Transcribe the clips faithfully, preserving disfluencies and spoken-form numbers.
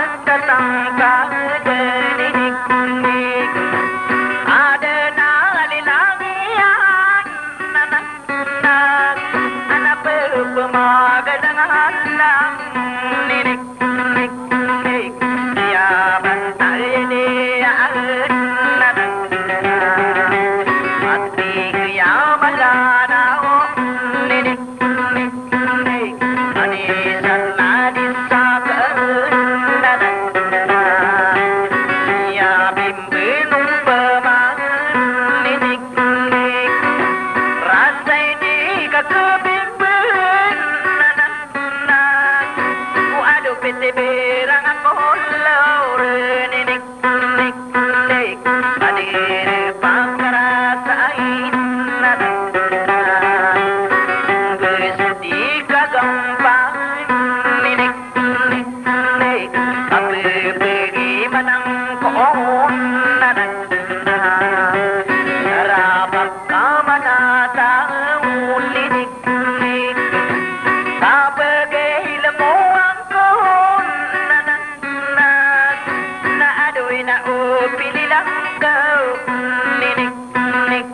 Katangkad ninik-nik, aden a lilang iyan, na, na, na, ana pepemagadang a lang ninik-nik, iya bantal ini, na, na, na, mati iya malanaw ninik-nik. Nik-nik, a di ripangkarasai na, na, na, bes di kagampang, ninik-nik, a pepegi manang koon na, na, na, na, rarabak ka manata, ninik-nik, kapegei lemoang koon na, na, na, na, adoy na o pililang ka, ninik-nik,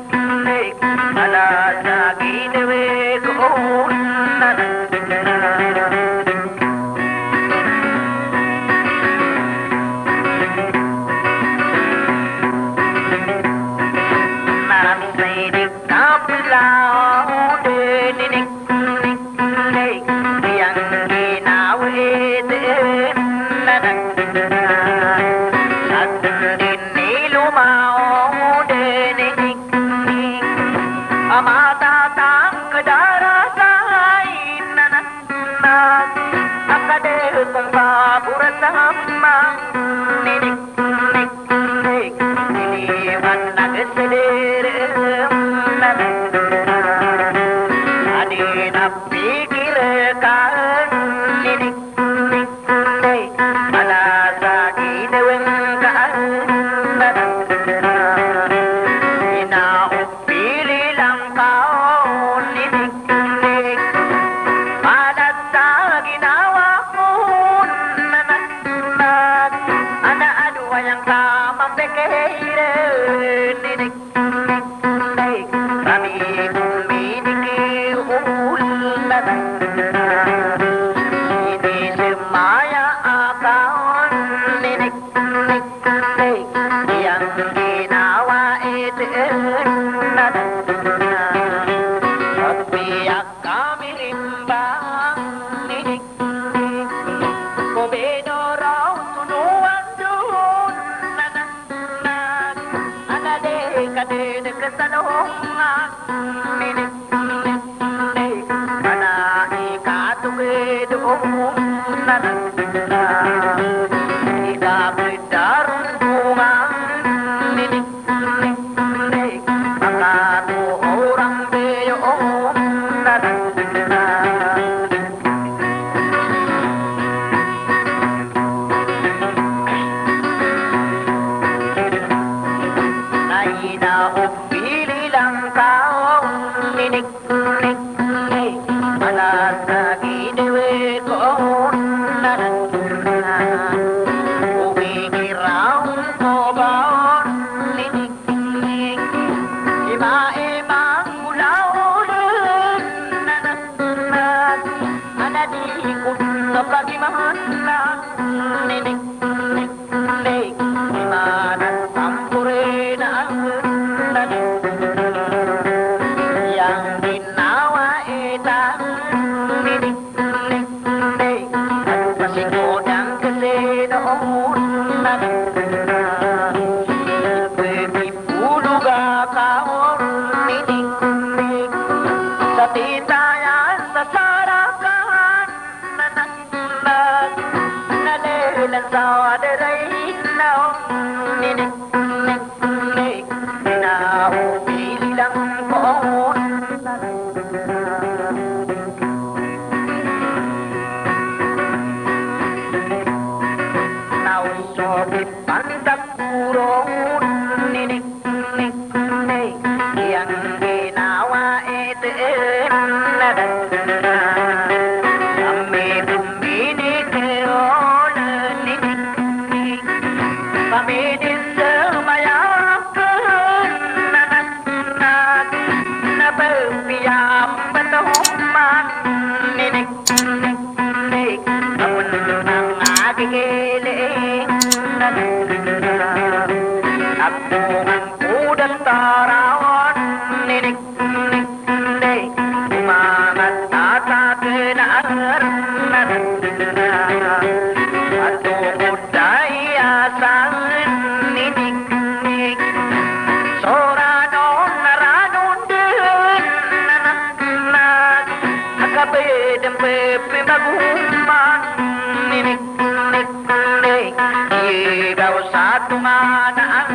ala sa ginawa ko, na, na, na. Na, na, na, na, kapelaw de ninik Nik-nik, giyangkaya na wet, na, na, na, na. At di ni lomaw den i nik-nik a matatangked a rasay, na, na, na, na. A ka di ko kaborasam a nik-nik. Nik-nik, iniwan na geseder, na, na, na, na. A di na pikir ka, nik-nik, nik-nik. Ala sa ginawa ngka, na, na, na, na. Ina o pili lang ka, nik-nik. Ala sa ginawa ko, na, na, na, na, a dowa angka mambekeir, nik-nik, nik-nik. Kami ko minikiol, na, na, na, na. Ini semaya a ka, nik-nik. Nik-nik, iyang ginawa iten, na, na, na, na. Piyakamirimba, nik-nik, ko binoraw tonoan don, na, na, na, na. Ana di ka di kesalongan, nik-nik. Ana ikatoged o, na, na, na, ikaped a rondongan, nik-nik, nik-nik, makatoorang beyo, na, na, na. Na ina o pili lang ka, nik-nik. Nik-nik, ala sa ginawa ko, na, na, na, na. O pipira on ko ba, nik-nik. Ima, ima ngolaolen, na, na, na, na. Ana di ko na pagimahan, nik-nik. Nik-nik, imanat sampurna, nik-nik, iyang ginawa itan, nik-nik, nik-nik, ado ka sii ko dang kesenoon, nik-nik, pepipologa ka on, nik-nik, sa titayan sa sarakan, na, na, na, na, lelan sa darain na, nik-nik, nik-nik, ina o pili lang ko, na, na, na, na, o so pipantag ko ron, nik-nik, nik-nik, iyang ginawa iten, na, na, na, na. Kami ko minikiol, nik-nik, Ago ko da tarawan, ninik, nik, nik, manga tata kena arna. Ago ko da iyasang, ninik, nik, so ranon, ranon den, na, na, na, a kabeden pe, pe bagoman, ninik, nik, nik, ibaw sa tonganaan.